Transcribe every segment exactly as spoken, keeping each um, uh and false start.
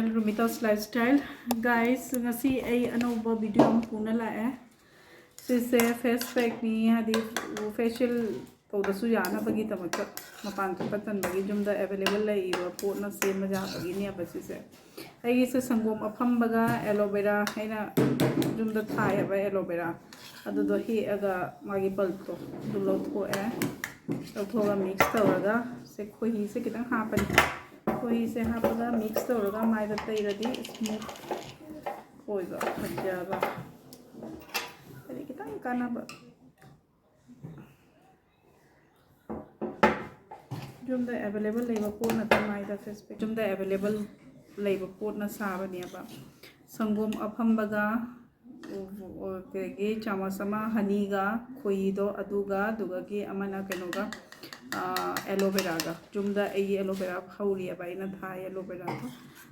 Rumita's Lifestyle꯫ Guys, ꯉꯁꯤ ꯑꯩ ꯑꯅꯧꯕ video ꯑꯃ ꯄꯨꯅ ꯂꯥꯛꯑꯦ꯫ ꯁꯤꯁꯦ face packꯅꯤ, ꯍꯥꯏꯗꯤ facial ꯇꯧꯗꯁꯨ ꯌꯥꯅꯕꯒꯤꯗꯃꯛꯇ, ꯃꯄꯥꯟ ꯊꯣꯛꯄ ꯇꯟꯕꯒꯤ ꯌꯨꯝꯗ available ꯂꯩꯔꯤꯕ ꯄꯣꯠꯅ ꯁꯦꯝꯕ ꯌꯥꯕꯒꯤꯅꯦꯕ ꯁꯤꯁꯦ꯫ ꯑꯩꯒꯤꯁꯦ ꯁꯪꯒꯣꯝ ꯑꯐꯝꯕꯒ aloe vera, ꯑꯩꯅ ꯌꯨꯝꯗ ꯊꯥꯏꯌꯦꯕ aloe vera꯫ ꯑꯗꯨꯗꯣ ꯍꯦꯛꯑꯒ ꯃꯥꯒꯤ pulpꯇꯣ ꯑꯗꯨ ꯂꯧꯊꯣꯛꯑꯦ꯫ ꯂꯧꯊꯣꯛꯑꯒ mix ꯇꯧꯔꯒ, ꯁꯦ ꯈꯣꯏꯍꯤꯁꯦ ꯈꯤꯇꯪ ꯍꯥꯞꯄꯅꯤ꯫ ꯈꯣꯏꯍꯤꯁꯦ ꯍꯥꯞꯄꯒ mix ꯇꯧꯔꯒ ꯃꯥꯏꯗ ꯇꯩꯔꯗꯤ smooth ꯑꯣꯏꯕ, ꯐꯖꯕ, ꯍꯥꯏꯗꯤ ꯈꯤꯇꯪ ꯀꯥꯟꯅꯕ꯫ ꯌꯨꯝꯗ available ꯂꯩꯕ ꯄꯣꯠꯅ ꯀꯃꯥꯏꯗ face pack, ꯌꯨꯝꯗ available ꯂꯩꯕ ꯄꯣꯠꯅ ꯁꯥꯕꯅꯦꯕ꯫ ꯁꯪꯒꯣꯝ ꯑꯐꯝꯕꯒ, ꯑꯗꯒꯤ ꯆꯥꯃꯁ ꯑꯃ honeyꯒ, ꯈꯣꯏꯍꯤꯗꯣ ꯑꯗꯨꯒ, ꯑꯗꯨꯒꯒꯤ ꯑꯃꯅ ꯀꯩꯅꯣꯒ, ꯑꯥ, aloe veraꯒ꯫ ꯌꯨꯝꯗ ꯑꯩꯒꯤ aloe vera ꯍꯧꯔꯤꯑꯕ, ꯑꯩꯅ ꯊꯥꯏ aloe veraꯗꯣ꯫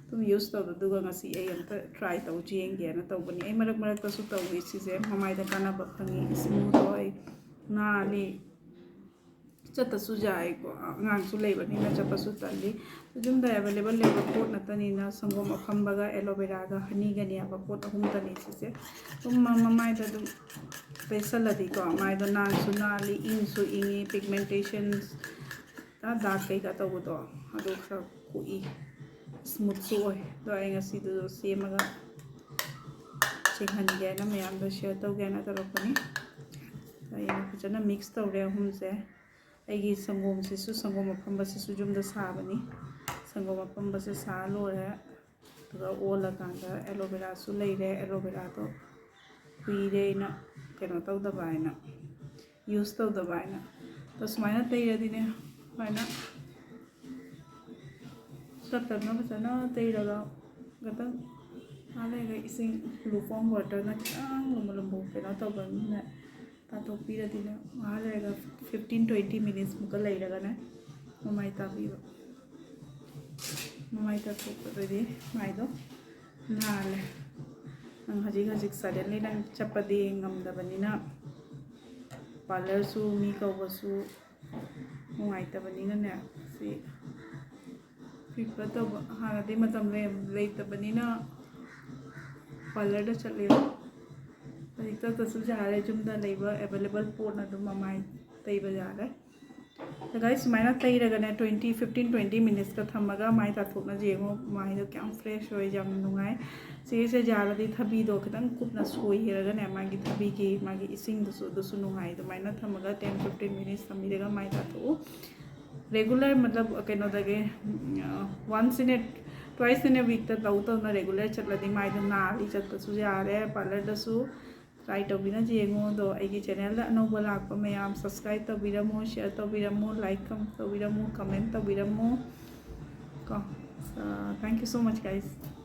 ꯑꯗꯨꯝ use ꯇꯧꯕꯗꯨꯒ ꯉꯁꯤ ꯑꯩ ꯑꯝꯇ try ꯇꯧ ꯌꯦꯡꯒꯦꯅ ꯇꯧꯕꯅꯤ꯫ ꯑꯩ ꯃꯔꯛ ꯃꯔꯛꯇꯁꯨ ꯇꯧꯏ ꯁꯤꯁꯦ, ꯃꯃꯥꯏꯗ ꯀꯥꯟꯅꯕ ꯐꯪꯉꯤ, smooth ꯑꯣꯏ, ꯅꯥꯜꯂꯤ꯫ ꯆꯠꯇꯁꯨ ꯌꯥꯏꯀꯣ, ꯑꯉꯥꯡꯁꯨ ꯂꯩꯕꯅꯤꯅ ꯆꯠꯄꯁꯨ ꯇꯜꯂꯤ꯫ ꯌꯨꯝꯗ available ꯂꯩꯕ ꯄꯣꯠ ꯉꯥꯛꯇꯅꯤꯅ ꯁꯪꯒꯣꯝ ꯑꯐꯝꯕꯒ, aloe veraꯒ, honeyꯒꯅꯦꯕ ꯄꯣꯠ ꯑꯍꯨꯝꯗꯅꯤ ꯁꯤꯁꯦ꯫ ꯑꯗꯨꯝ ꯃ-, ꯃꯃꯥꯏꯗ ꯑꯗꯨꯝ ꯇꯩꯁꯜꯂꯗꯤꯀꯣ, ꯃꯥꯏꯗꯣ ꯅꯥꯟꯁꯨ ꯅꯥꯜꯂꯤ, ꯏꯪꯁꯨ ꯏꯪꯉꯤ, pigmentations, dark ꯀꯩꯀꯥ ꯇꯧꯕꯗꯣ ꯑꯗꯨ ꯈꯔ ꯀꯣꯛꯏ, smoothꯁꯨ ꯑꯣꯏ꯫ ꯑꯗꯣ ꯑꯩ ꯉꯁꯤꯗꯨ ꯁꯦꯝꯃꯒ ꯁꯤꯡꯍꯟꯒꯦꯅ, ꯃꯌꯥꯝꯗ share ꯇꯧꯒꯦꯅ ꯇꯧꯔꯛꯄꯅꯤ꯫ ꯑꯩꯅ ꯐꯖꯅ mix ꯇꯧꯔꯦ ꯑꯍꯨꯝꯁꯦ꯫ ꯑꯩꯒꯤ ꯁꯪꯒꯣꯝꯁꯤꯁꯨ, ꯁꯪꯒꯣꯝ ꯑꯐꯝꯕꯁꯤꯁꯨ ꯌꯨꯝꯗ ꯁꯥꯕꯅꯤ꯫ ꯁꯪꯒꯣꯝ ꯑꯐꯝꯕꯁꯦ ꯁꯥ ꯂꯣꯏꯔꯦ꯫ ꯑꯗꯨꯒ ꯑꯣꯜꯂꯀꯥꯟꯗ aloe veraꯁꯨ ꯂꯩꯔꯦ꯫ Aloe veraꯗꯣ ꯀꯨꯏꯔꯦ ꯑꯩꯅ ꯀꯩꯅꯣ ꯇꯧꯗꯕ ꯍꯥꯏꯅ, use ꯇꯧꯗꯕ ꯍꯥꯏꯅ꯫ ꯑꯗꯣ ꯁꯨꯃꯥꯏꯅ ꯇꯩꯔꯗꯤꯅꯦ, ꯁꯨꯃꯥꯏꯅ ꯇꯞ ꯇꯞꯅ ꯐꯖꯅ ꯇꯩꯔꯒ, ꯈꯤꯇꯪ ꯉꯥꯏꯍꯥꯛ ꯂꯩꯔꯒ ꯏꯁꯤꯡ lukewarm waterꯅ ꯈꯤꯇꯪ ꯂꯨꯝꯕꯨ ꯂꯨꯝꯕꯨ ꯀꯩꯅꯣ ꯇꯧꯕꯅꯤꯅ ꯇꯥꯊꯣꯛꯄꯤꯔꯗꯤꯅꯦ, ꯉꯥꯏꯍꯥꯛ ꯂꯩꯔꯒ fifteen twenty minutes ꯃꯨꯛꯀ ꯂꯩꯔꯒꯅꯦ ꯃꯃꯥꯏ ꯇꯥꯕꯤꯕ꯫ ꯃꯃꯥꯏ ꯇꯥꯊꯣꯛꯄꯗꯗꯤ ꯃꯥꯏꯗꯣ ꯅꯥꯜꯂꯦ꯫ ꯅꯪ ꯍꯧꯖꯤꯛ ꯍꯧꯖꯤꯛ suddenly ꯅꯪ ꯆꯠꯄꯗꯤ ꯉꯝꯗꯕꯅꯤꯅ, parlourꯁꯨ ꯃꯤ ꯀꯧꯕꯁꯨ ꯅꯨꯡꯉꯥꯏꯇꯕꯅꯤꯅꯅꯦ, ꯁꯤ ꯄ꯭ꯔꯤꯐꯔ ꯇꯧꯕ ꯍꯥꯟꯅꯗꯤ ꯃꯇꯝ ꯂꯩ- ꯂꯩꯇꯕꯅꯤꯅ ꯄꯥꯔꯂꯔꯗ ꯆꯠꯂꯦꯕ꯫ ꯍꯧꯖꯤꯛ ꯆꯠꯇ꯭ꯔꯁꯨ ꯌꯥꯔꯦ, ꯌꯨꯝꯗ ꯂꯩꯕ ꯑꯦꯕꯥꯏꯂꯦꯕꯜ ꯄꯣꯠꯅ ꯑꯗꯨꯝ ꯃꯃꯥꯏ ꯇꯩꯕ ꯌꯥꯔꯦ꯫ ꯑꯗ ꯒꯥꯏꯁ, ꯁꯨꯃꯥꯏꯅ ꯇꯩꯔꯒꯅꯦ ꯇ꯭ꯋꯦꯟꯇꯤ ꯐꯤꯐꯇꯤꯟ ꯇ꯭ꯋꯦꯟꯇꯤ ꯃꯤꯅꯤꯠꯁꯀ ꯊꯝꯃꯒ ꯃꯥꯏ ꯇꯥꯊꯣꯛꯅꯁꯦ ꯌꯦꯡꯉꯣ, ꯃꯥꯏꯗꯣ ꯀꯌꯥꯝ ꯐ꯭ꯔꯦꯁ ꯑꯣꯏ, ꯌꯥꯝ ꯅꯨꯡꯉꯥꯏ꯫ ꯁꯤꯒꯤꯁꯦ ꯌꯥꯔꯗꯤ ꯊꯕꯤꯗꯣ ꯈꯤꯇꯪ ꯀꯨꯞꯅ ꯁꯣꯏꯔꯒꯅꯦ, ꯃꯥꯒꯤ ꯊꯕꯤꯒꯤ ꯃꯥꯒꯤ ꯏꯁꯤꯡꯗꯨꯁꯨ ꯑꯗꯨꯁꯨ ꯅꯨꯡꯉꯥꯏ꯫ ꯑꯗꯨꯃꯥꯏꯅ ꯊꯝꯃꯒ ꯇꯦꯟ ꯐꯤꯐꯇꯤꯟ ꯃꯤꯅꯤꯠꯁ ꯊꯝꯕꯤꯔꯒ ꯃꯥꯏ ꯇꯥꯊꯣꯛꯎ꯫ ꯔꯦꯒꯨꯂꯔ ꯃꯇꯂꯕ ꯀꯩꯅꯣꯗꯒꯤ ꯋꯥꯟꯁ ꯏꯟ ꯑꯦ ꯇ꯭ꯋꯥꯏꯁ ꯏꯟ ꯑꯦ ꯋꯤꯛꯇ ꯇꯧ ꯇꯧꯅ ꯔꯦꯒꯨꯂꯔ ꯆꯠꯂꯗꯤ ꯃꯥꯏꯗꯣ ꯅꯥꯜꯂꯤ꯫ ꯆꯠꯄꯁꯨ ꯌꯥꯔꯦ, ꯄꯥꯔꯂꯔꯗꯁꯨ ꯇ꯭ꯔꯥꯏ ꯇꯧꯕꯤꯅꯁꯤ ꯌꯦꯡꯉꯣ꯫ ꯑꯗꯣ ꯑꯩꯒꯤ ꯆꯦꯅꯦꯜꯗ ꯑꯅꯧꯕ ꯂꯥꯛꯄ ꯃꯌꯥꯝ ꯁꯕꯁꯀ꯭ꯔꯥꯏꯕ ꯇꯧꯕꯤꯔꯝꯃꯣ, ꯁꯤꯌꯔ ꯇꯧꯕꯤꯔꯝꯃꯣ, ꯂꯥꯏꯛ ꯇꯧꯕꯤꯔꯝꯃꯣ, ꯀꯃꯦꯟ ꯇꯧꯕꯤꯔꯝꯃꯣ ꯀꯣ꯫ Thank you so much, guys.